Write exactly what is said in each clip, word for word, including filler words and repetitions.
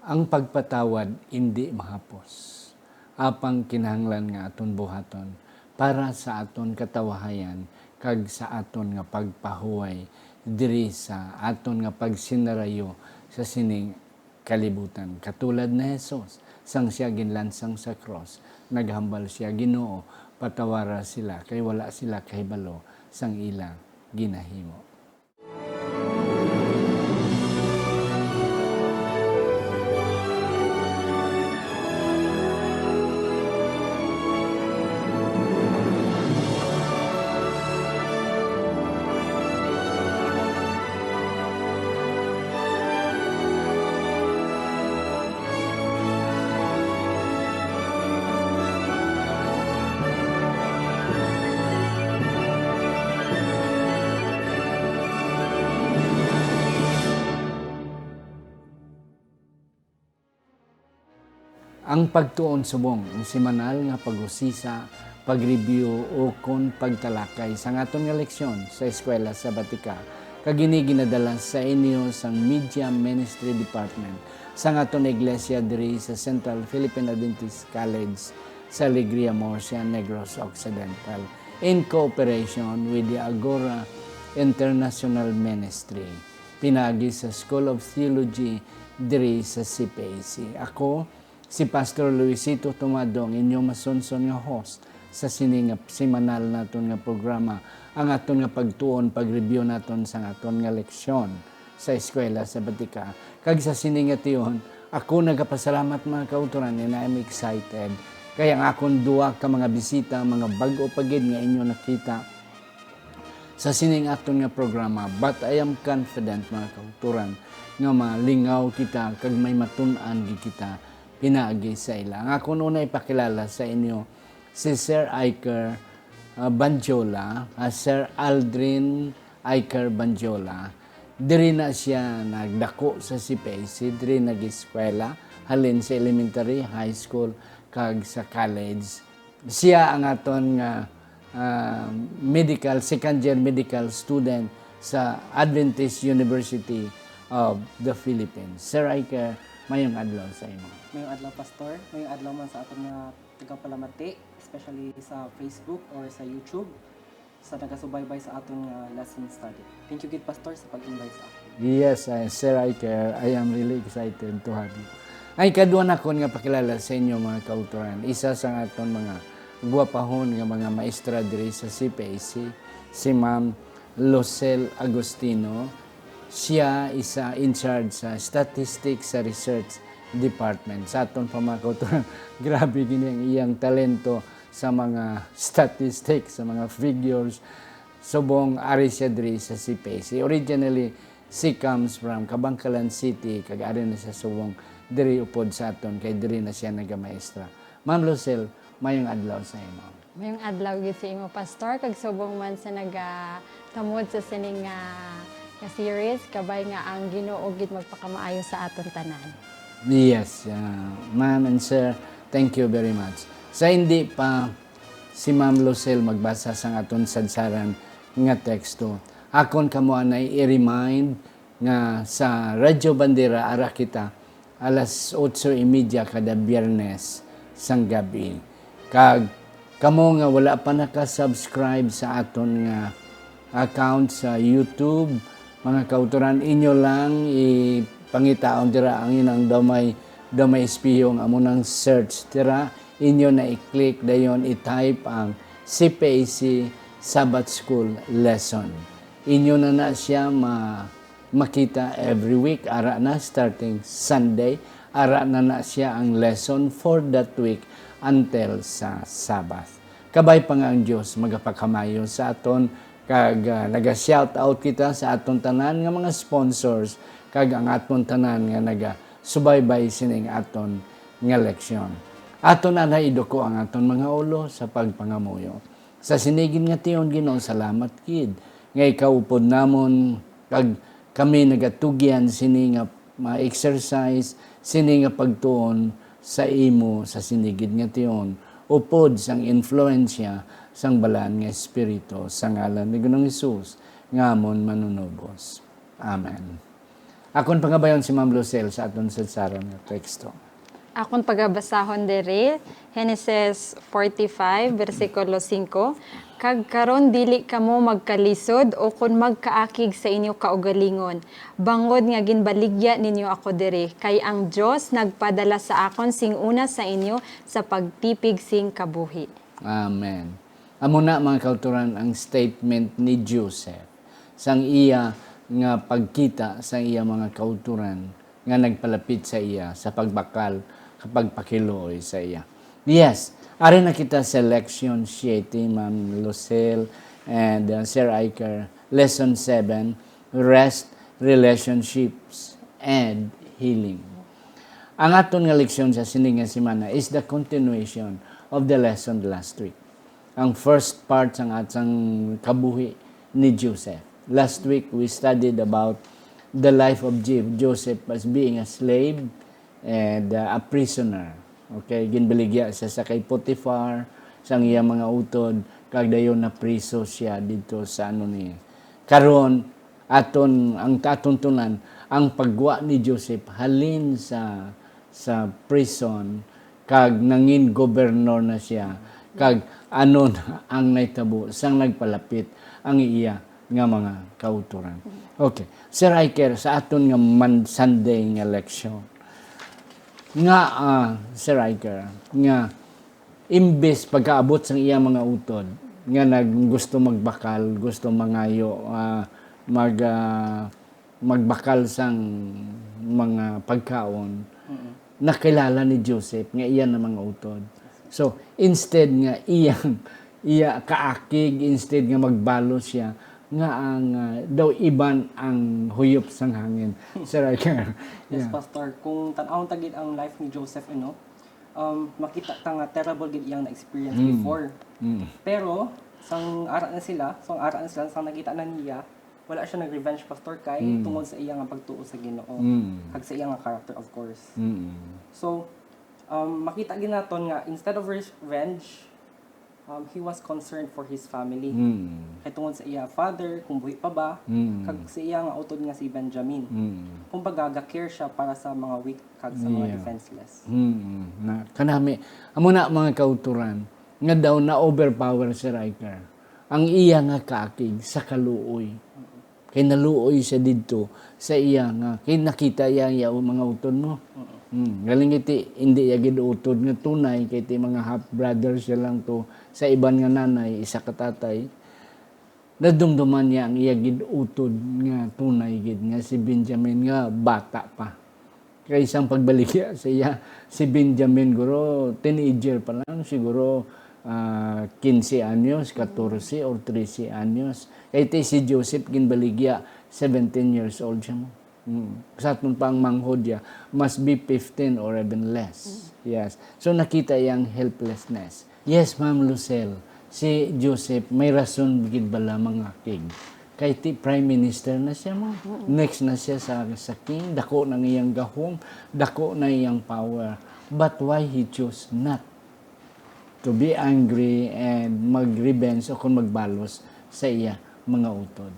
Ang pagpatawad indi mahapos, apang kinahanglan nga aton buhaton para sa aton katawahayan kag sa aton nga pagpahuway diri sa aton nga pagsinarayo sa sining kalibutan. Katulad ni Jesus, sang siya ginlansang sa krus, naghambal siya, "Ginoo, patawara sila, kay wala sila kahibalo sang ila ginahimo." Ang pagtuon subong ang semanal nga pag-usisa, pag-review, ukon pagtalakay sang aton nga leksyon sa Eskwela Sabatika, kag ini ginadala sa inyo sang Media Ministry Department sang aton iglesia diri sa Central Philippine Adventist College sa Alegria, Murcia, Negros Occidental, in cooperation with the Agora International Ministry, pinaagi sa School of Theology diri sa C P A C. Ako, si Pastor Luisito Tomado, ang inyo masunson nga host sa sini nga semanal naton nga programa, ang aton nga pagtuon, pag-review naton sa aton nga leksyon sa Eskwela Sabatika. Kag sa sini nga tion, ako nagapasalamat, mga kautoran, and I'm excited. Kay ang akon duwa ka mga bisita, mga bag-o pa gid nga inyo nakita sa sining aton nga programa, but I am confident, mga kautoran, nga malingaw kita kag may matun-an gid kita pinaagi sa ila. Ang akon una ipakilala sa inyo si Sir Iker, ah, Banjola, ah, Sir Aldrin Iker Banjola. Diri na siya nagdako sa C P A C, diri nag-eskwela, halin sa elementary, high school, kag sa college. Siya ang aton nga, ah, medical, second year medical student sa Adventist University of the Philippines. Sir Iker, mayong adlaw sa imo. Mayong adlaw, Pastor. Mayong adlaw man sa aton nga tagapalamati, especially sa Facebook or sa YouTube, sa nagasubaybay sa aton nga lesson study. Thank you gid, Pastor, sa pag-invite sa akon. Yes, uh, Sir Iker, I am really excited to have you. Ang ikadua nakon nga pakilala sa inyo, mga kautoran, isa sa aton mga guwapahon nga mga maestra diri sa C P A C, si Ma'am Lucel Agustino. Siya isa in charge sa statistics sa research department. Sa aton pa, mga kautoran, grabe gini ang iyang talento sa mga statistics, sa mga figures. Subong ari siya diri sa C P A C. Originally, she comes from Kabankalan City, kag ari na siya subong diri upod sa aton, kay diri na siya nagamaestra. Ma'am Lucel, mayong adlaw sa imo. Mayong adlaw gid sa imo, Pastor, kag subong man sa nagatamod sa sining nga, nga series, kabay nga ang Ginoo gid magpakamaayo sa aton tanan. Yes, uh, ma'am and sir, thank you very much. Sa hindi pa si Ma'am Lucel magbasa sang aton sadsaran nga teksto, akon kamo anay i-remind nga sa Radyo Bandera ara kita alas otso y media kada Biyernes sang gab-i. Kag kamo nga wala pa naka-subscribe sa aton nga account sa YouTube, mga kautoran, inyo lang ipangitaon dira ang inang daw may, daw may espejo nga amo nang search dira. Inyo na i-click dayon, i-type ang C P A C Sabbath School Lesson. Inyo na na siya ma-, makita every week. Ara na, starting Sunday, ara na na siya ang lesson for that week until sa Sabbath. Kabay pa nga ang Dios magapakamayo sa aton, kag, ah, naga-shout out kita sa aton tanan nga mga sponsors, kag ang aton tanan nga nagasubaybay sining aton nga leksyon. Aton anay iduko ang aton mga ulo sa pagpangamuyo. Sa sini gid nga tion, Ginoo, salamat gid nga ikaw upod namon, kag kami nagatugyan sini nga ma-exercise, sini nga pagtuon sa imo sa sini gid nga tion, upod sang influensya sang Balaan nga Espiritu, sa ngalan ni Ginoong Hesus nga amon Manunubos. Amen. Akon pangabayon si Ma'am Lucille sa aton sadsaran nga teksto. Akon pagabasahon diri, Genesis forty-five, bersikulo singko, "Kag karon dili kamo magkalisod ukon magkaakig sa inyo kaugalingon, bangod nga ginbaligya ninyo ako diri, kay ang Dios nagpadala sa akon sing una sa inyo sa pagtipig sing kabuhi." Amen. Amo na, mga kautoran, ang statement ni Joseph sang iya nga pagkita sang iya mga kautoran nga nagpalapit sa iya sa pagbakal, pagpakiluoy sa iya. Yes, ari na kita sa Leksyon siete, Ma'am Lucille and, uh, Sir Iker. Lesson seven, Rest, Relationships, and Healing. Ang aton nga leksyon sa sini nga semana is the continuation of the lesson last week. Ang first part sang aton kabuhi ni Joseph. Last week, we studied about the life of Jo-, Joseph as being a slave and, uh, a prisoner. Okay, ginbaligya siya sa kay Potiphar, sang iya mga utod, kag dayon napriso siya didto sa ano ni. Karon, aton, ang aton tun-an, ang pagwa ni Joseph halin sa, sa prison, kag nangin gobernador na siya, kag ano na ang nahitabo sang nagpalapit ang iya nga mga kautoran. Okay. Sir Iker, sa aton nga man Sunday nga leksyon, nga, ah, Sir Iker, nga imbes pagkaabot sang iya mga utod, nga nag-, gusto magbakal, gusto mangayo, ah, mag, ah, magbakal sang mga pagkaon, Mm-mm. nakilala ni Joseph nga iya na mga utod. So, instead nga iyang, iya kaakig, instead nga magbalos siya, nga ang, ah, daw iban ang huyop sang hangin. Sir Iker. Yes, Yeah. Pastor. Kung tan-awon ta gid ang life ni Joseph, you know, um, makita ta nga terrible gid iyang na-experience Mm. before. Mm. Pero, sang ara na sila, sang ara na sila, sang nakita na niya, wala siya nag-revenge, Pastor, kay Mm. tungod sa iya nga pagtuo sa Ginoo, Mm. kag sa iya nga character, of course. Mm. So, um, makita gid naton nga instead of revenge, um, he was concerned for his family. Mm. Kay tungod sa iya father, kung buhi pa ba, Mm. kag sa iya nga utod nga si Benjamin. Mm. Kumbaga, ga-care siya para sa mga weak kag sa mga Yeah. defenseless. Mm. Na, kanami, amo na, mga kautoran, nga daw na-overpower si Riker. Ang iya nga kaakig sa kaluoy. Kay naluoy siya didto sa iya nga, kay nakita iya ang iya mga utod mo. Mm. Hmm, galing iti, hindi iya gid utod nga tunay, kay ti mga half brother siya lang to sa iban nga nanay, isa ka tatay. Nadumduman niya ang iya gid utod nga tunay gid nga si Benjamin nga bata pa. Kay sang pagbaligya sa iya, si Benjamin, guro, teenager pa lang, siguro, ah, quince anyos, catorce or trece anyos. Kay ti si Joseph ginbaligya, seventeen years old siya mo. Mm. Sa aton pa ang manghod niya, must be fifteen or even less. Mm. Yes. So, nakita iyang helplessness. Yes, Ma'am Lucille, si Joseph, may rason gid bala mangakig. Kay ti prime minister na siya mo. Mm. Next na siya sa, sa king, dako na ang iyang gahom, dako na iyang power. But why he chose not to be angry and mag-revenge o kung magbalos sa iya mga utod?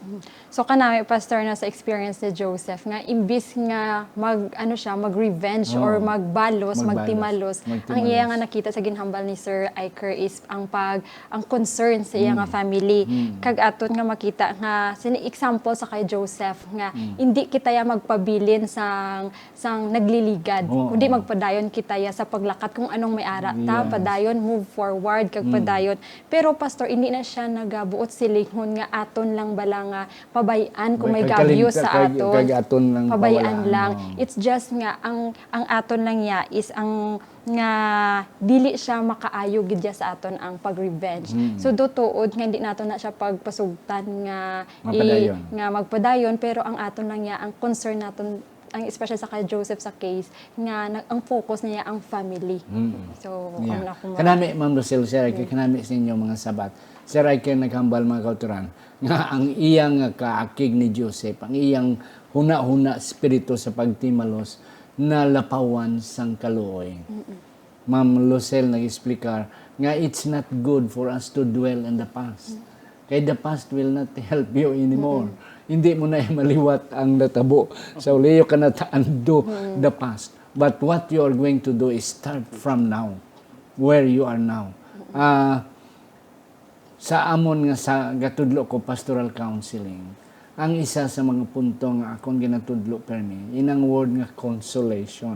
Mm. So, kanami, Pastor, na sa experience ni Joseph, nga imbis nga mag, ano siya, mag-revenge Oo. or magbalos, Magbalos. magtimalos, Magtimalos. ang iya nga nakita sa ginhambal ni Sir Iker is ang pag, ang concern sa iya nga Mm. family. Mm. Kag aton nga makita nga, sini example sa kay Joseph, nga Mm. hindi kita ya magpabilin sang, sang nagliligad, Oo. kundi magpadayon kita ya sa paglakat kung anong may ara ta, Yes. padayon, move forward, kag Mm. padayon. Pero, Pastor, hindi na siya nagabuot silingon nga aton lang bala nga pabay-an kung May may kag-, gabyo kalimta-, sa kag-, aton. kag aton lang Pabay-an pawalaan, lang. oo. It's just nga ang, ang aton lang ya is ang nga dili siya makaayo gid ya sa aton ang pag-revenge. Mm. So, do tuod nga hindi nato na siya pagpasugtan nga i-, Mapadayon. nga magpadayon, pero ang aton lang ya, ang concern naton, ang especially sa kay Joseph sa case, nga nag-, ang focus niya ang family. Mm. So, Yeah. ang ako ma- Kanami, Ma'am Lucille, Sir Iker, Yeah. kanami sa inyo mga sabat. Sir Iker, naghambal, mga kautoran, nga ang iyang kaakig ni Joseph, ang iyang huna-huna espiritu sa pagtimalos, nalapawan sang kaluoy. Mm-mm. Ma'am Lucille nag-explicar nga it's not good for us to dwell in the past. Mm. Kay the past will not help you anymore. Mm-mm. Hindi mo na maliwat ang natabo. So, you cannot undo the past. But what you are going to do is start from now, where you are now. Ah, sa amon nga sa gatudlo ko pastoral counseling, ang isa sa mga punto nga akon ginatudlo permi, inang word nga consolation.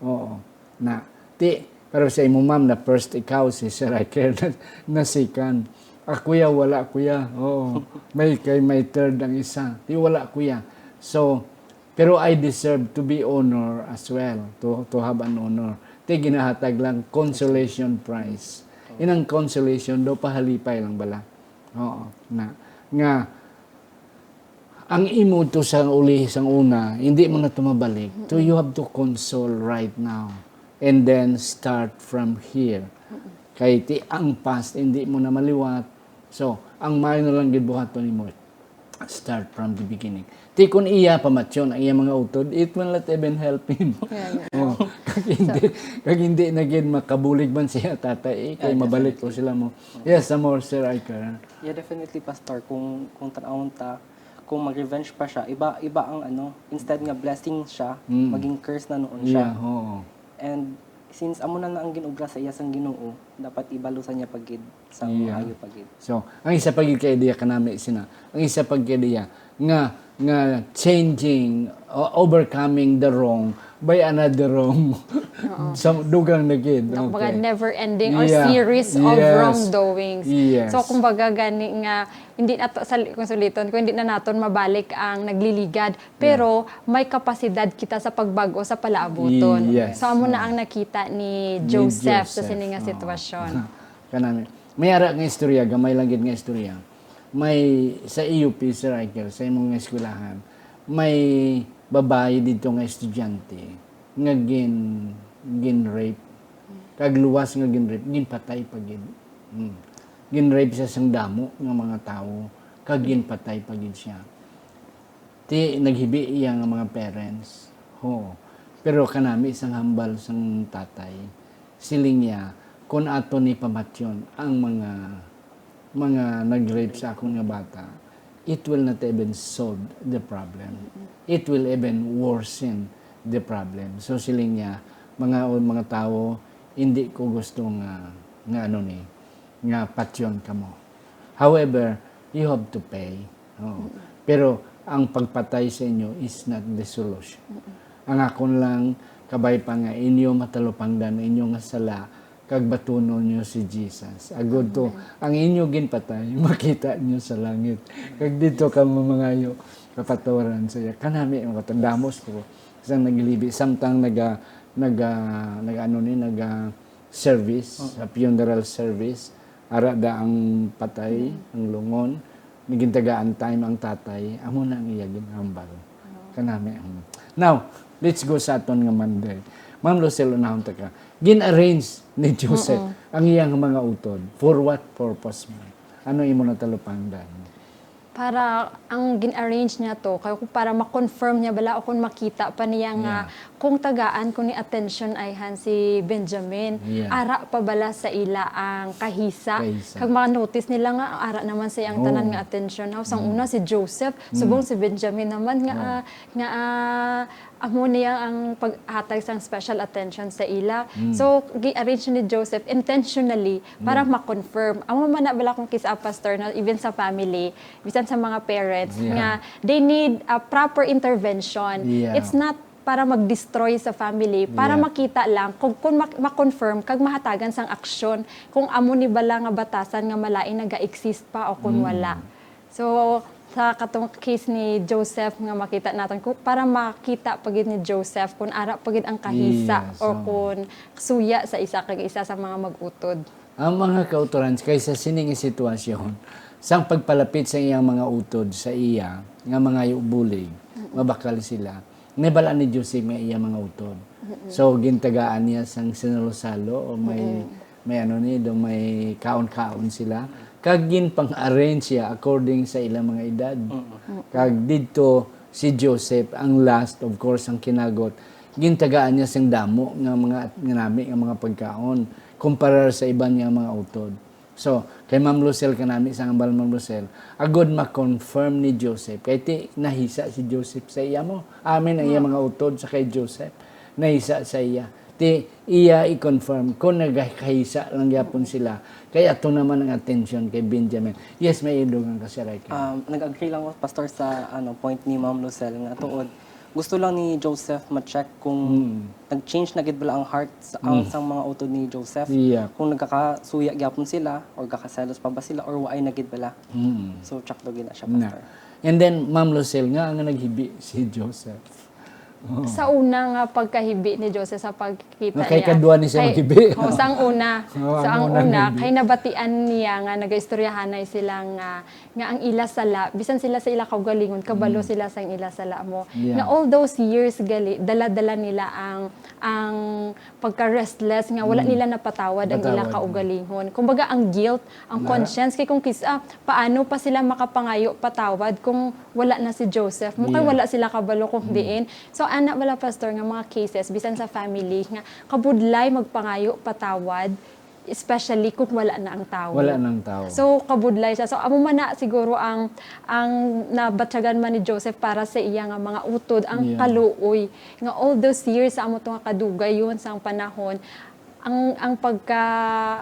Oo. Na, ti, pero sa imo, ma'am, na first ikaw, si Sir Riker, na, na second. Ako ya, wala, kuya. Oo. May kay may third ang isa. Ti, wala, kuya. So, pero I deserve to be honor as well, to, to have an honor. Ti, ginahatag lang consolation prize. Inang consolation, do pahalipay lang bala. Oo. Na, nga, ang imo to sa uli, sang una, hindi mo na to mabalik. So, you have to console right now. And then, start from here. Kay ti ang past, hindi mo na maliwat. So, ang maayo na lang gid buhaton nimo, start from the beginning. Ti kun iya pamatyon ang iya mga utod, it will not even help him. Yeah, yeah. Oh, kag hindi, kag hindi na gid makabulig man siya, tatay, eh, kay Ah, mabalik ko definitely. Sila mo. Yes, some more, Sir Iker. Yeah, definitely, Pastor. Kung, kung tan-awon ta, kung mag-revenge pa siya, iba, iba ang ano, instead nga blessing siya, Mm. maging curse na noon siya. Yeah, oo. And since amo na na ang ginobra sa iya sang Ginoo, dapat ibalusan niya pa gid sa Yeah. maayo pa gid. So, ang isa pa gid ka idea kanami sina, ang isa pa gid idea nga, nga changing, o overcoming the wrong by another wrong. Oo. Sa dugang na gid. Kumbaga, Okay. never ending or Yeah. series of Yes. wrongdoings. Yes. So, kumbaga, gani nga, hindi nato, sa, kung suliton ko, hindi na naton mabalik ang nagliligad, pero Yeah. may kapasidad kita sa pagbag-o sa palaabuton. Yes. So, amo na Oo. ang nakita ni Ni Joseph sa Joseph. sini nga Oo. sitwasyon. Kanami. May ara nga istorya, gamay lang gid nga istorya. May sa E U P, Sir Iker, sa imong nga eskwelahan, may babayi didto nga estudyante nga gin-, gin-rape. Kag luwas nga gin-rape, ginpatay pa gid. Hmm. Gin-rape siya sang damo nga mga tawo, kag ginpatay pa gid siya. Ti naghibi iya nga mga parents. Ho. Pero kanami sang hambal sang tatay, siling niya, "Kun ato ni pamatyon ang mga, mga nag-rape sa akon nga bata, it will not even solve the problem. It will even worsen the problem." So, siling niya, "Mga, mga tawo, hindi ko gusto nga, nga ano ni, nga patyon kamo. However, you have to pay." Oo. Mm. Pero ang pagpatay sa inyo is not the solution. Mm. Ang akon lang kabay pa nga inyo matalupangdan ang inyo nga sala, kag batunon nyo si Jesus. Agod to, Amen. ang inyo ginpatay, makita nyo sa langit. Kag dito ka mamangayo, kapatawaran sa iya. Kanami, ang katandamos ko, isang naglibi, samtang naga, naga, naga, ano ni, naga, service, Mm. sa funeral service, ara da ang patay, Mm. ang lungon, gintagaan time ang tatay, amo na ang iya ginhambal. Oh. Kanami, mm. Now, let's go sa aton nga Monday. Ma'am Lucille, unahon ta ka. Gin-arrange ni Joseph Mm-mm. ang iyang mga utod. For what purpose, ma'am? Ano imo natalupangdan? Para ang gin-arrange niya to, kay para ma-confirm niya bala o kung makita pa niya nga Yeah. kung tagaan ko ni attention ayhan si Benjamin, Yeah. ara pa bala sa ila ang kahisa. Kahisa. Kag ma-notice nila nga ara naman sa iyang Oh. tanan nga attention. Now, sang Mm. una si Joseph, Mm. subong si Benjamin naman nga, Oh. ah, nga, ah, amo niya ang paghatag sang special attention sa ila. Mm. So, gi-arrange ni Joseph intentionally para Yeah. ma-confirm. Amo man na bala kung kis-a, Pastor, na even sa family, bisan sa mga parents, Yeah. nga they need a proper intervention. Yeah. It's not para mag-destroy sa family, para Yeah. makita lang kung, kung ma-, ma-confirm kag mahatagan sang aksyon kung amo ni bala nga batasan nga malain naga-exist pa o kung Mm. wala. So, sa katong case ni Joseph nga makita naton, ku-, para makita pa gid ni Joseph kung ara pa gid ang kahisa Yes, o oo. kung suya sa isa kag isa sa mga mag-utod. Ang mga kautoran, kay sa sining sitwasyon, sang pagpalapit sa iyang mga utod sa iya nga mangayo bulig, Mm-mm. mabakal sila. Nabal-an ni Joseph nga iya mga utod. Mm-mm. So, gintagaan niya sang sinalo-salo o may, Mm-mm. may ano ni, do may kaon-kaon sila. Kag ginpang-arrange siya according sa ilang mga edad. Mm-mm. Mm-mm. Kag didto si Joseph, ang last, of course, ang kinagot. Gintagaan niya sing damo nga mga, nga nami nga mga pagkaon, kumparar sa iban nga mga utod. So, kay Ma'am Lucille kanami sa hambal, Ma'am Lucille, agod ma-confirm ni Joseph, kay ti nahisa si Joseph sa iya mo. Amin ang iya mga utod sa kay Joseph. Nahisa sa iya. Ti iya i-confirm kung nagkahisa lang gyapon sila. Kay ato naman ang attention kay Benjamin. Yes, may idugang ka, Sir Riker. Um, nag-agree lang ako, Pastor, sa ano point ni Ma'am Lucille nga tuod. Gusto lang ni Joseph ma-check kung nag-change na gid bala ang heart sa, ang, sang mga utod ni Joseph. Yeah. Kung nagkakasuya gyapon sila or kakaselos pa ba sila or waay na gid bala. Mm. So check daw gid na siya, Na. Pastor. And then, Ma'am Lucille, nga nga naghibi si Joseph. Oh. Sa una nga pagkahibi ni Joseph sa pagkita Nga kay niya. kadua ni siya Kay- maghibi. Oh, sang una. Oh, sa ang ang unang una, hibi. Kay nabatian niya nga nagaistoryahanay sila nga, nga ang ila sala, bisan sila sa ila kaugalingon, kabalo sila sang ila sala mo. Yeah. Nga all those years gali, dala-dala nila ang ang pagka-restless nga wala nila napatawad ang ila Patawad. kaugalingon. Kumbaga ang guilt, ang Na- conscience, kay kung kis-, ah, paano pa sila makapangayo patawad kung wala na si Joseph? Mo kay Yeah. wala sila kabalo kung diin. So ana wala, Pastor, nga mga cases bisan sa family nga kabudlay magpangayo patawad, especially kung wala na ang tawo. Wala nang tawo. So kabudlay siya. So amo man na siguro ang ang nabatyagan man ni Joseph para sa iya nga mga utod, ang Yeah. kaluoy nga all those years sa amo to nga kadugayon sang panahon, ang ang pagka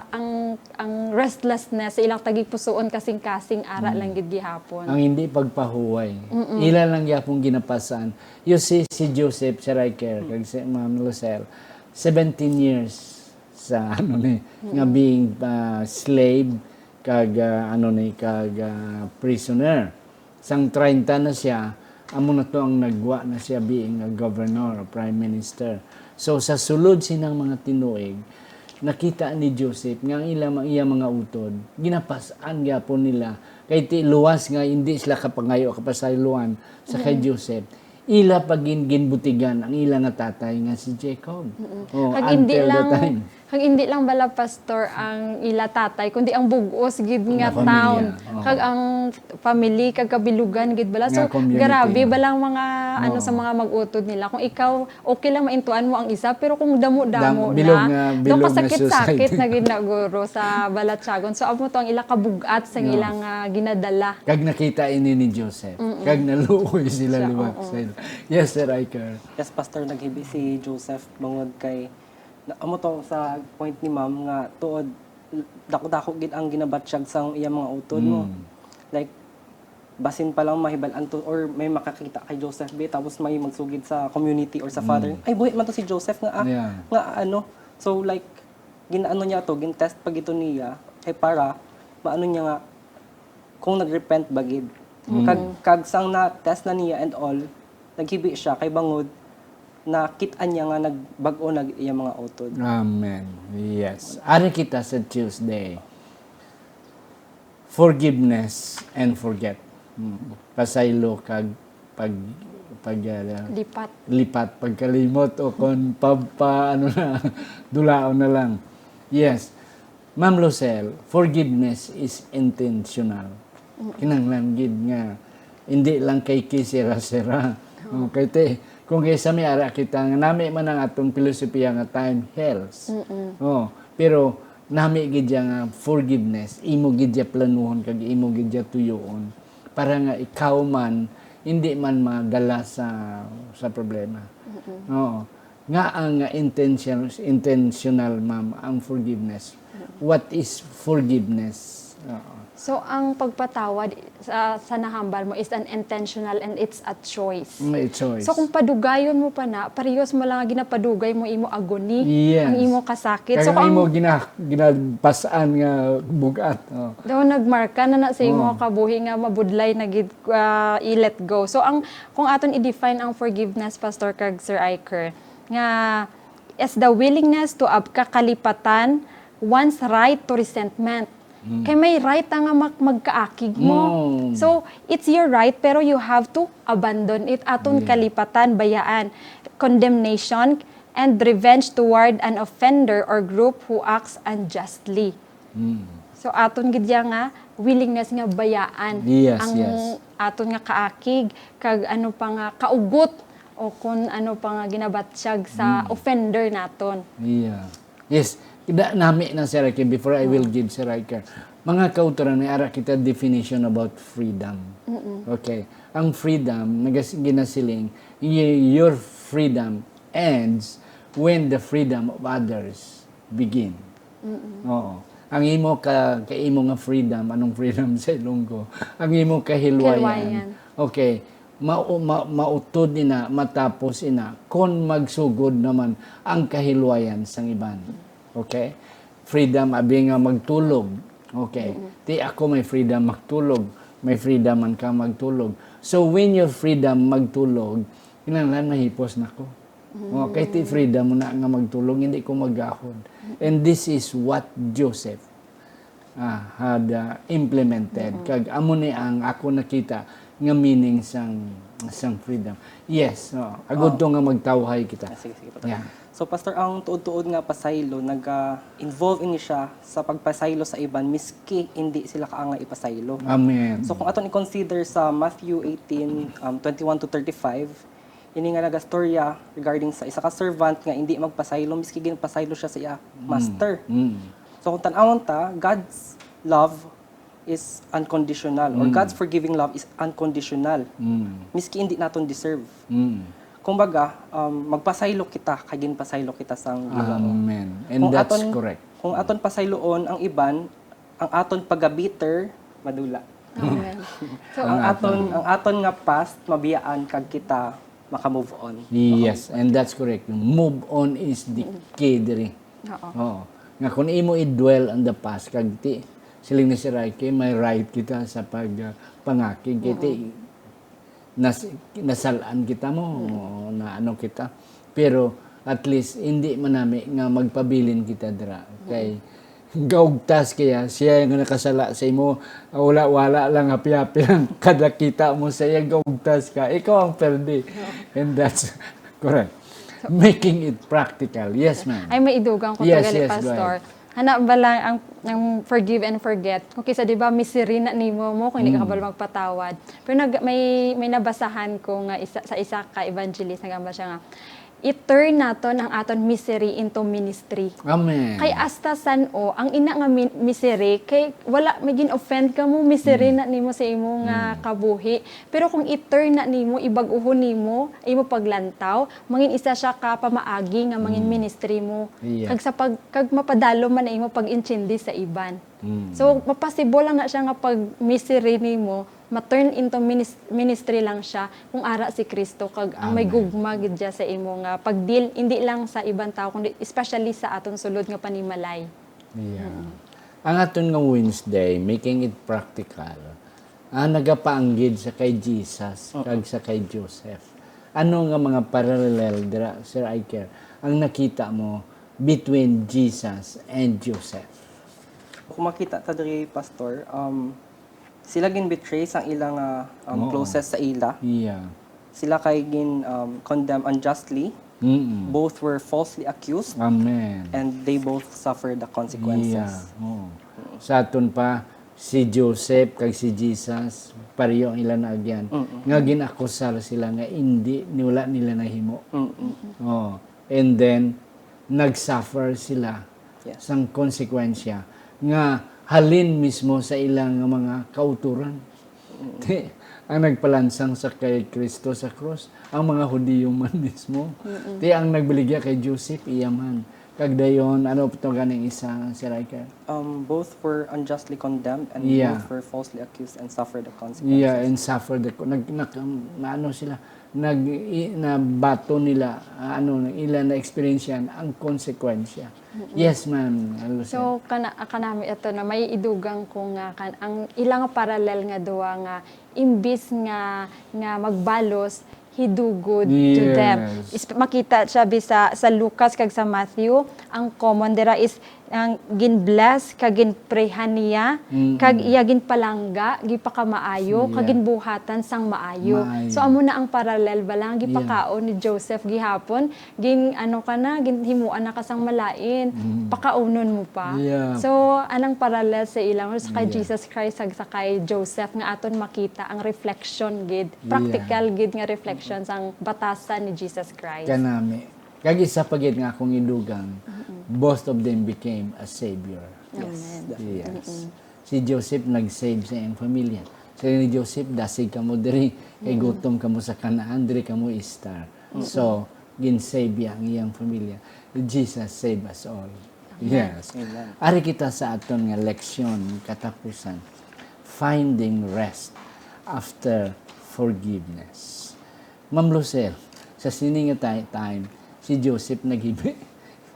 ang ang restlessness sa ilang tagigpusoon kasing-kasing ara lang gid gihapon. Ang hindi pagpahuway. Ila lang gyapon ginapasan. You see, si Joseph, si Riker, kag si Ma'am Lucille, seventeen years sa ano ni, nga being ah, slave, kag ah, ano ni, kag ah, prisoner. Sang treinta na siya, amo na to ang nagwa na siya being a governor or prime minister. So sa sulod sinang mga tinuig, nakita ni Joseph nga ang ila, iya mga utod ginapas-an gyapon nila, kay ti luwas nga hindi sila kapangayo kapasayloan sa kay Joseph. Ila pa gin ginbutigan ang ila nga tatay nga si Jacob. Oh, Kag hindi until the lang time. Kag hindi lang bala, Pastor, ang ila tatay, kundi ang bug-os gid nga Nga pamilya. town. Oo. Kag ang family kag kabilugan gid bala. So Nga community. Grabe balang mga ano Oo. sa mga mag-utod nila. Kung ikaw okay lang maintuan mo ang isa, pero kung damo-damo Damo, bilog na, nga, daw bilog nga kasakit-sakit society. Na gid na guro sa balatyagon. So amo to ang ila kabug-at sa Yeah. ilang ah, ginadala. Kag nakita ini ni Joseph. Kag naluoy sila Siya, liwat oo. sa ila. Yes, Sir Riker. Yes, Pastor, naghibi si Joseph bangod kay na, amo to sa point ni Ma'am nga tuod dako-dako gid ang ginabatyag sang iya mga utod mo. Mm. Like basin pa lang mahibal-an to or may makakita kay Joseph bi tapos may magsugid sa community or sa father. Ay buhi man to si Joseph nga ah, Yeah. nga ano. So like ginaano niya to, gin-test pa gito niya kay para maano niya nga kung nag-repent ba gid. Kag, kag sang na-test na niya and all, naghibi siya kay bangod nakit-an niya nga nagbag-o na iya mga utod. Amen. Yes. Ari kita sa Tuesday. Forgiveness and forget. Mm. Pasaylo kag pag pag ah, Lipat. lipat, pagkalimot o kon pa, pa ano na, dulaon na lang. Yes. Ma'am Lucille, forgiveness is intentional. Kinahanglan gid nga hindi lang kay kisira-sira. Okay, te. Kung kaysa may ara kita nga nami man ang atong pilosopiya nga time heals. Oh, pero nami gid siya nga forgiveness, imo gid siya planuhon kag imo gid siya tuyoon para nga ikaw man hindi man madala sa sa problema. Oo. Nga ang intention, intentional, ma'am, ang forgiveness. What is forgiveness? Oo. So ang pagpatawad sa, sa nahambal mo is an intentional and it's a choice. May choice. So kung padugayon mo pa na, parehas mo lang nga ginapadugay mo imo agony, Yes. ang imo kasakit. Kaya So ang kung imo gina, ginapasan nga bugat. Oh. Daw nagmarka na na sa imo Oh. kabuhi nga mabudlay na gid ah, i-let go. So ang kung aton i-define ang forgiveness, Pastor kag Sir Iker, nga is the willingness to ab kakalipatan one's right to resentment. Kay may right ta nga mag- magkaakig mo. Mm. So, it's your right, pero you have to abandon it. Aton Yeah. Kalipatan, bayaan, condemnation, and revenge toward an offender or group who acts unjustly. Mm. So, aton gid ya nga willingness nga bayaan Yes, ang yes. aton nga kaakig, kag ano pa nga kaugot o kung ano pa nga ginabatyag sa Mm. offender naton. Yeah. Yes. Da, nami na, Sir Riker, before I will give Sir Riker. Mga kautoran, may ara kita definition about freedom. Okay. Ang freedom, nagas-, ginasiling, y-, your freedom ends when the freedom of others begin. Oo. Ang imo ka, ka imo nga freedom, anong freedom sa Ilonggo? Ang imo kahilwayan. Kahilwayan. Okay. Ma-, ma-, mautod ina, matapos ina, kon magsugod naman ang kahilwayan sang iban. Okay? Freedom, abi nga magtulog. Okay. Ti ako may freedom magtulog. May freedom man ka magtulog. So, when your freedom magtulog, kinahanglan mahipos na ko. Oh, kay ti freedom mo na nga magtulog, hindi ko maggahod. And this is what Joseph, ah, had, ah, implemented. Kag amo ni ang ako nakita nga meaning sang, sang freedom. Yes, oh, agud to nga magtawhay kita. Ah, sige, sige, Pastor. Yeah. So, Pastor, ang tuod-tuod nga pasaylo, naga-involve ini siya sa pagpasaylo sa iban, miski hindi sila kaangay ipasaylo. Amen. So, kung aton i-consider sa Matthew eighteen, um, twenty-one to thirty-five, ini nga nagastorya regarding sa isa ka servant nga hindi magpasaylo, miski ginpasaylo siya sa iya master. Mm. So, kung tan-awon ta, God's love is unconditional, or Mm. God's forgiving love is unconditional. Mm. Miski hindi naton deserve. Mm. Kumbaga, um, magpasaylo kita, kay ginpasaylo kita sang Ginoo. Amen. And Kung that's aton, correct. kung aton pasayloon ang iban, ang aton pagka-bitter, madula. Amen. So, Ang Ang aton, aton. ang aton nga past, mabiyaan kag kita maka-move on. Yes, Maka-move on. and that's correct. Move on is the Mm. key diri. Oo. Oo. Nga kung imo i-dwell on the past, kag ti, siling ni Sir Ike, may right kita sa pag, ah, pangakig. Kay ti, Mm. nas-, nasalan kita mo, Mm. na ano kita. Pero at least, hindi man nami nga magpabilin kita dira. Kay Mm. gaugtas kaya, siya nga nakasala sa imo, wala, wala lang, happy-happy lang. Kada kita mo sa iya, gaugtas ka. Ikaw ang perde. Oo. And that's correct. So, Making it practical. Yes, ma'am. Ay, may idugang ko Yes, to gali, yes, go Pastor. ahead. Hana ba lang ang, ang forgive and forget? Kung kisa, di ba, misery na nimo mo kung hindi ka Mm. kabalo magpatawad. Pero nag-, may, may nabasahan ko nga isa, sa isa ka evangelist, nagamba siya nga, "I-turn naton ang aton misery into ministry." Amen. Kay hasta san-o, ang ina nga mi-, misery, kay wala, may gin-offend ka mo, misery Mm. na nimo sa imo nga Mm. kabuhi. Pero kung i-turn na nimo, ibag-uhon nimo, imo paglantaw, mangin isa siya ka pamaagi nga mangin Mm. ministry mo. Yeah. Kag sa pag-, kag mapadalom man ang imo pag-intindi sa iban. Mm. So, maposibol lang na siya nga pag misery nimo, ma-turn into minis-, ministry lang siya kung ara si Kristo, kag ang may Amen. gugma gid siya sa imo nga pag-deal, hindi lang sa iban tao, kundi especially sa aton sulod nga panimalay. Yeah. Mm. Ang aton nga Wednesday, making it practical, ah, nagapaanggid sa kay Jesus, Mm. kag sa kay Joseph. Ano nga mga parallel dira, Sir Iker, ang nakita mo between Jesus and Joseph? Kung makita ta diri, Pastor, um, sila gin-betray sang ila nga, um, Oo. closest sa ila. Yeah. Sila kay gin, um, condemn unjustly. Mm-mm. Both were falsely accused. Amen. And they both suffered the consequences. Yeah. Oo. Mm. Sa aton pa, si Joseph kag si Jesus, pareho ang ila naagyan. Mm-mm. Nga gin-akusar sila nga indi, ni wala nila nahimo. Mm-mm. Oh. And then, nag-suffer sila Yes. sang konsekwensya nga halin mismo sa ilang mga kauturan. Mm. Ti, ang nagpalansang sa kay Kristo sa krus, ang mga Hudiyo man mismo. Mm-mm. Ti, ang nagbaligya kay Joseph, iya man. Kag dayon, ano pa to ganing isa, Sir Iker? Um, both were unjustly condemned and Yeah. both were falsely accused and suffered the consequences. Yeah, and suffered the co-, nag-, nag-, um, naano sila, nag-, i-, nabato nila, ah, ano, ila na-experience yan, ang konsekwensya. Mm-mm. Yes, ma'am. Ano siya? So, kana-, kanami ito na may idugang ko nga kan-, ang ilang parallel nga duwa nga imbis nga, nga magbalos, he do good to them. Yes. Is-, makita siya bisa sa Lucas kag sa Matthew, ang common dira is ang gin-bless kag ginprehan niya, Mm. kag iya ginpalangga, gipakamaayo, kag Yeah. ginbuhatan sang maayo. Maayo. So, amo na ang parallel ba lang, Yeah. gipakaon ni Joseph gihapon, gin-, ano ka na, ginhimuan na ka sang malain, Mm. pakaunon mo pa. Yeah. So, anang parallel sa ilang, sa kay Yeah. Jesus Christ, kag sa kay Joseph, nga aton makita ang reflection gid, Yeah. practical gid nga reflection Mm. sang batasan ni Jesus Christ. Kanami. Kag isa pa gid nga akong idugang, Mm-mm. both of them became a savior. Yes, Amen. definitely. Yes. Mm-mm. Si Joseph nag-save sa iyang pamilya. Siling ni Joseph, "Dasig kamo diri, kay gutom kamo sa Canaan, diri kamo istar." So, gin-save niya ang iyang pamilya. Jesus save us all. Yes. Amen. Ari kita sa aton nga leksyon, katapusan. Finding rest after forgiveness. Ma'am Lucille, sa sini nga ti-, time, si Joseph naghibi.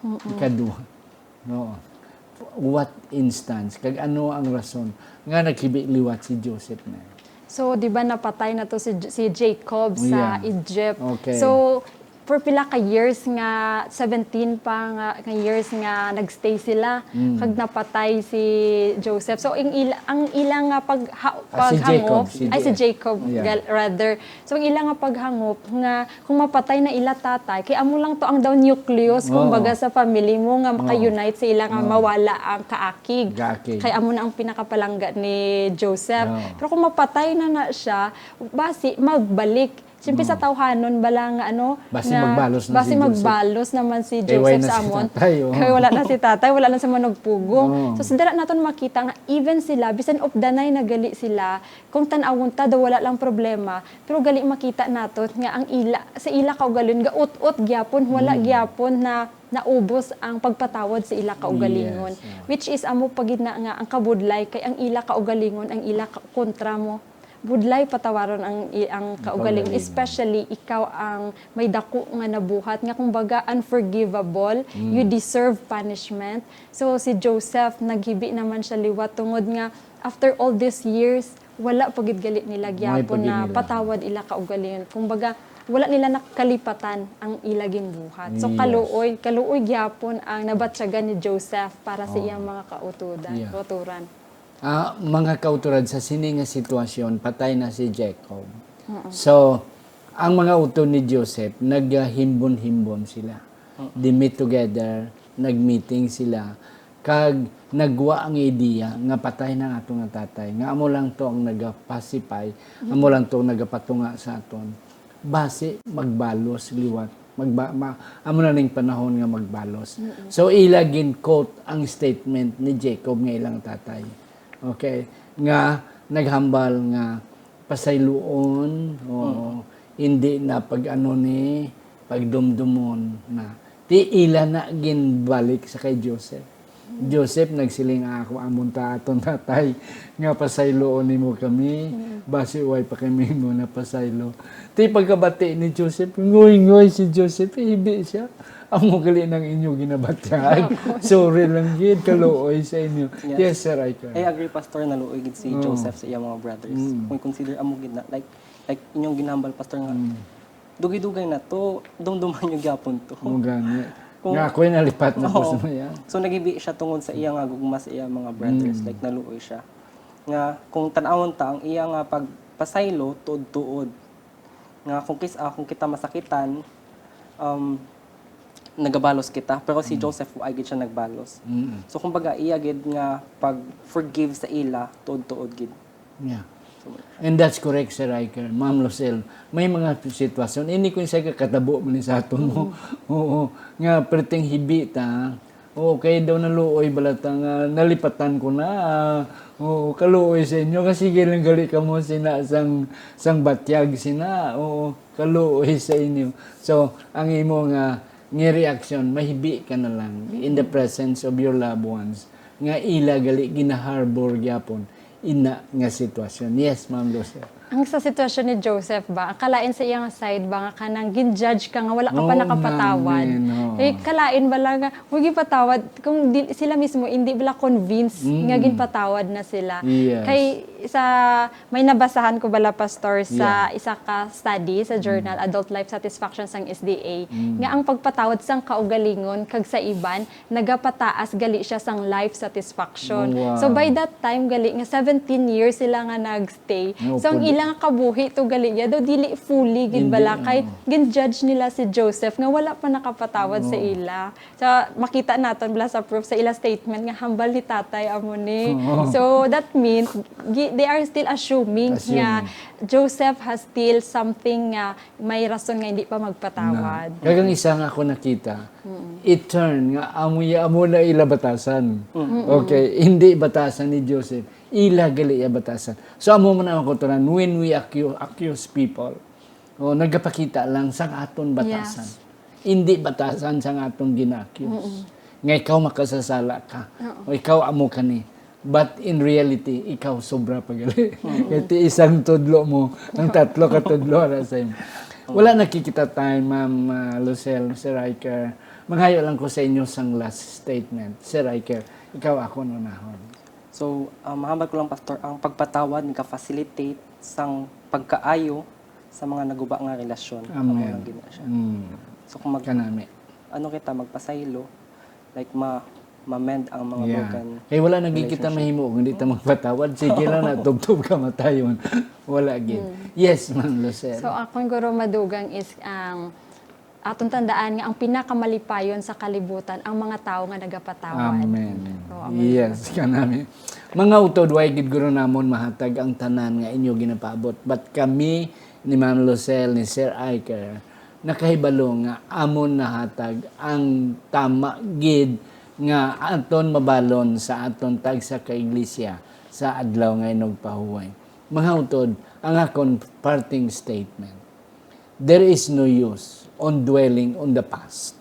Ikaduha. No. What instance? Kag ano ang rason nga naghibi liwat si Joseph na? So, di ba napatay na to si, si Jacob sa Yeah. Egypt? Okay. So, for pila ka years nga, seventeen pa nga, nga years nga nagstay sila, Mm. kag napatay si Joseph. So, ang ila, ang ilang nga pag, ha-, Ah, si paghangop, Jacob, si ay, si J-, Jacob, yeah. gal-, rather. So, ang ilang nga paghangop nga kung mapatay na ila tatay, kay amo lang to ang daw nucleus, Oo. kumbaga, sa family mo nga Oo. maka-unite sa ila nga Oo. mawala ang kaakig. Kaakig. Kay amo na ang pinakapalangga ni Joseph. Oo. Pero kung mapatay na na siya, basi magbalik. Siyempre, Oo. sa tawhanon bala nga, ano, Basi nga magbalos na basi si Joseph. magbalos naman si Kay Joseph wala na sa si amon. tatay, oo. Kay wala na si tatay, wala na sa manugpugong. Oo. So, sa dira naton makita nga even sila, bisan updanay na gali sila, kung tan-awon ta daw wala lang problema, pero gali makita naton nga ang ila, sa ila kaugalingon, gaut-ot gyapon, wala Mm. gyapon na naubos ang pagpatawad sa ila kaugalingon. Yes, yeah. Which is amo pa gid na nga ang kabudlay, kay ang ila kaugalingon, ang ila ka-, kontra mo. Budlay patawaron ang i-, ang Ang kaugalingon, kaugalingon. especially ikaw ang may dako nga nabuhat nga, kumbaga, unforgivable. Mm. You deserve punishment. So, si Joseph, naghibi naman siya liwat tungod nga after all these years, wala pa gid gali nila May gyapon pa gid na nila. patawad ila kaugalingon. Kumbaga, wala nila nakalipatan ang ila ginbuhat. So, Yes. kaluoy, kaluoy gyapon ang nabatyagan ni Joseph para sa Oh. iyang mga kautudan, Yeah. kauturan. Ah, mga kauturan, sa sini nga sitwasyon, patay na si Jacob. Mm-mm. So, ang mga utod ni Joseph, naghimbon-himbon sila. Mm. They meet together, nag-meeting sila, kag nagwa ang ideya nga patay na ang ato nga tatay, nga amo lang to ang nagapacify, amo lang to ang nagapatunga sa aton. Basi magbalos liwat. Magba-, ma-, amo na ning panahon nga magbalos. Mm-mm. So, ila gin-quote ang statement ni Jacob nga ilang tatay. Okay? Nga naghambal nga pasayloon, o Mm. hindi na pag-ano ni, pagdumdumon na. Ti ila na ginbalik sa kay Joseph. Joseph nagsiling, "Ah, ako amon ta aton tatay nga pasayloon nimo kami, Mm. basi way pa kami mo napasaylo." Ti pagkabati ni Joseph, ngoy-ngoy si Joseph, ibi siya. "Amo gali nang inyo ginabatyag. Sorry lang gid, kaluoy sa inyo." Yeah. Yes, Sir Riker. I agree, Pastor, naluoy gid si Oh. Joseph sa iyang mga brothers. Mm. Kung i-consider, amo gid na, like, like inyong ginhambal, Pastor, nga Mm. dugay-dugay na to, dumduman niyo gyapon to. Mo gani. Kung Nga ako'y nalipat na po Oo. sa maya. So, naghibi siya tungod sa iya nga gugma sa iya mga brothers. Mm. Like, naluoy siya. Nga, kung tan-awon ta, ang iya nga pagpasaylo, tuod-tuod. Nga, kung kis-, ah, kung kita masakitan, um, nagabalos kita. Pero si Mm. Joseph, wa gid siya nagbalos. Mm. So, kumbaga, iya gid nga pag-forgive sa ila, tuod-tuod gid. Yeah. And that's correct, Sir Riker. Ma'am Lucille, may mga sitwasyon. Ini kung sa katabo man ni sa aton mo. Mm. Oo. Nga perting hibi ta. Oo, kay daw naluoy bala ta nga nalipatan ko na. Ah, oo, kaluoy sa inyo. Kasi sige lang gali kamo sina sang, sang batyag sina. Oo, kaluoy sa inyo. So, ang imo nga, nga reaksyon, mahibi ka na lang in the Mm. presence of your loved ones. Nga ila gali ginaharbor gyapon ina nga sitwasyon. Yes, Ma'am Lucia. Ang sa sitwasyon ni Joseph ba, ang kalain sa iyang side ba nga kanang gin-judge ka nga wala ka pa Oo, nakapatawad? Nga, oo. Eh, kalain bala nga, "Huwag ipatawad." Kung di, sila mismo, hindi bala convinced Mm. nga ginpatawad na sila. Yes. Kay sa, may nabasahan ko bala, Pastor, sa Yeah. isa ka study sa journal, Mm. Adult Life Satisfaction sang S D A, Mm. nga ang pagpatawad sang kaugalingon kag sa iban, nagapataas gali siya sang life satisfaction. Wow. So, by that time, gali nga seventeen years sila nga nagstay. No, So, ang pwede. ilang kabuhi to gali niya, daw dili fully gid Hindi, bala kay oo. gin-judge nila si Joseph nga wala pa nakapatawad sa Oo. ila. So, makita naton bala sa proof sa ila statement nga hambal ni tatay amo ni. Oo. So, that means gi-, they are still assuming nga Assuming. Joseph has still something nga may rason nga hindi pa magpatawad. Na. Kag ang isa nga ako nakita, Mm. it turn nga amo, amo na ila batasan. Mm. Okay, hindi batasan ni Joseph. Ila gali iya batasan. So, amo man ang kutoran, when we accuse, accuse people, o nagapakita lang sa aton batasan. Yes. Hindi batasan sa aton gina-accuse. Nga ikaw makasasala ka. O ikaw amo kani. But in reality, ikaw sobra pa gali. Ito isang tudlo mo, ang tatlo ka tudlo ara sa imo. Wala nakikita time, Ma'am ah, Lucille, Sir Riker. Manghayo lang ko sa inyo sang last statement. Sir Riker, ikaw ako nunahon. So, ah, mahambat ko lang, Pastor, ang pagpatawad nagka-facilitate sang pagkaayo sa mga naguba nga relasyon. Amo Amen. lang gid na siya. Mm. So, kung mag, Kanami. ano kita, magpasaylo, like, ma, ma-mend ang mga Yeah. broken Kay wala na gid kita relationship. mahimo kung di ta magpatawad. Sige lang na, tubtob ka matayon. Wala gid. Yes, Ma'am Lucille. So, akon guro madugang is ang atong tandaan nga ang pinakamalipayon sa kalibutan ang mga tawo nga nagapatawad. Amen. Yes, kanami. Mga utod, way gid guro namon mahatag ang tanan nga inyo ginapaabot. But kami ni Ma'am Lucille, ni Sir Iker, nakahibalo nga amon nahatag ang tama gid nga aton mabalon sa aton tagsa ka iglesia sa adlaw nga inugpahuway. Mga utod, ang akon parting statement. There is no use on dwelling on the past.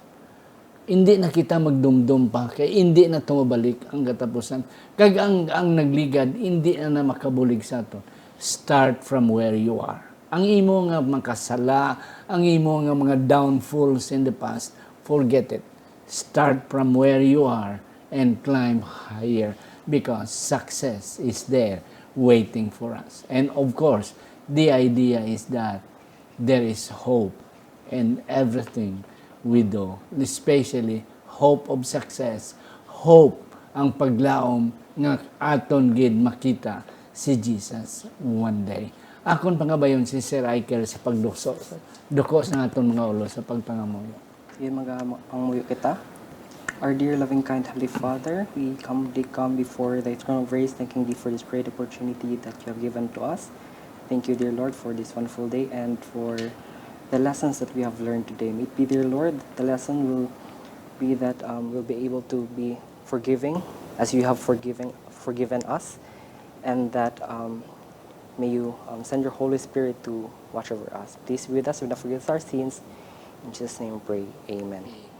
Hindi na kita magdumdum pa, kay hindi na tumabalik ang katapusan. Kag ang, ang nagligad, hindi na, na makabulig sa aton. Start from where you are. Ang imo nga makasala, ang imo nga mga downfalls in the past, forget it. Start from where you are and climb higher, because success is there waiting for us. And of course, the idea is that there is hope in everything we do, especially hope of success, hope ang paglaom nga aton gid makita si Jesus one day. Akon pangabayon si Sir Iker sa pagduko, duko sa aton mga ulo sa pagpangamuyo. Yun, magpangamuyo kita. Our dear loving kind Heavenly Father, we humbly come before thy throne of grace, thanking thee for this great opportunity that you have given to us. Thank you, dear Lord, for this wonderful day and for the lessons that we have learned today. May it be, dear Lord, the lesson will be that um, we'll be able to be forgiving as you have forgiven forgiven us, and that um, may you um, send your Holy Spirit to watch over us. Please be with us, do not forget our sins. In Jesus' name we pray. Amen.